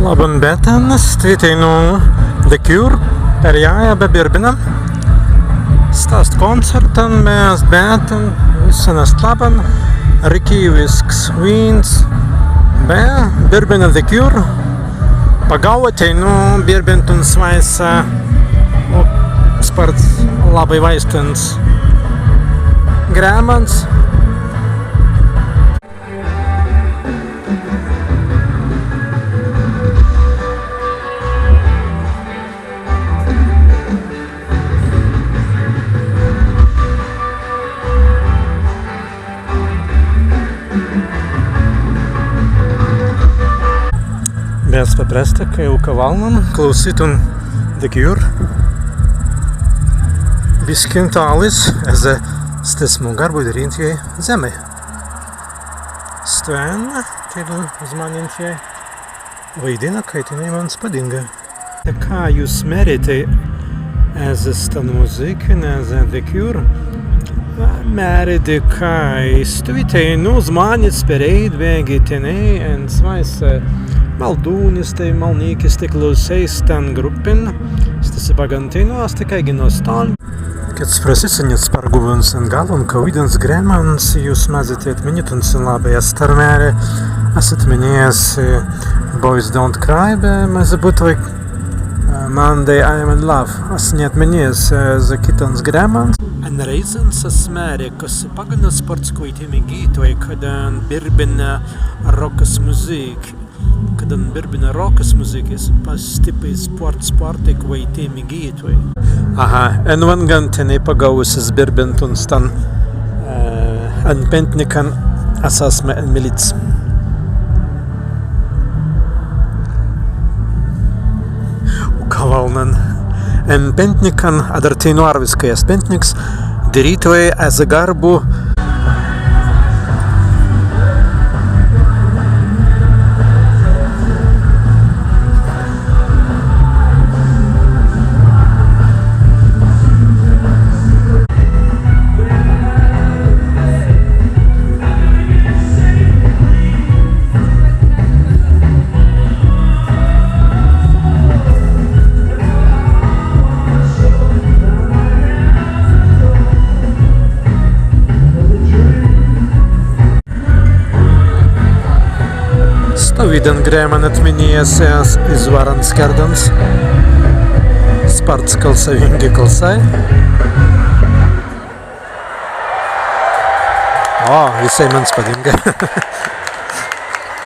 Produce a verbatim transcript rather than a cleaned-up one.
Labban bītan, stwi teinū The Cure perjāja be birbina. Sta ast kōncertan, mes bītan, wissan ast labban, rikīwisks wīns, be birbina The Cure. Pagaūwa teinū birbintun swāise, o, spārts labbai waistans grēmans. Mes paprestā, kāi ukawalnan klausītun The Cure. Biskin tālis ezze stesmu garbu dirīntjai zemmai. Stwen, tēt, zmānentjai waidinna, kāi tenēi mans padīnga. Ka jūs mēritei ezze stan muzīkin, ezze The Cure? Mēri di, kāi stwi teinū zmānits perēit beggi tenēi en swāise maldūnistai, malnīkistai klausēi stan gruppin. Stesse paggan teinū ast kāigi nostālgi. Kits prasīsenits par gūbuns en galwan, kawīdans grēmans jūs mazītei etminītun sen labbai. As tēr mēri, as etminīja si, eh, Boys Don't Cry, be mazzi būtwei, eh, Monday I'm in Love. As ni etminīja si, eh, ezze kitans grēmans. En rēizans as mēri, ka si paggan spārts kwaitēi migītwei, kaddan birbina rōkas muzīki. Kaddan birbina rōkas muzīki, ast pastippai spārts, spārts kwaitēi migītwei. Aha, en wāngan tenēi pagaūwusis birbintun stan, eh, en pēntnikan as asma en milīts. Ukawalnan en pēntnikan, adder teinū arwiskai ast pēntniks, dirītwei ezze garbu. Stawīdan grēman etminīja si as iz wārans kērdans. Spārts kalsawīngi kalsāi. O, wisēimans padīnga.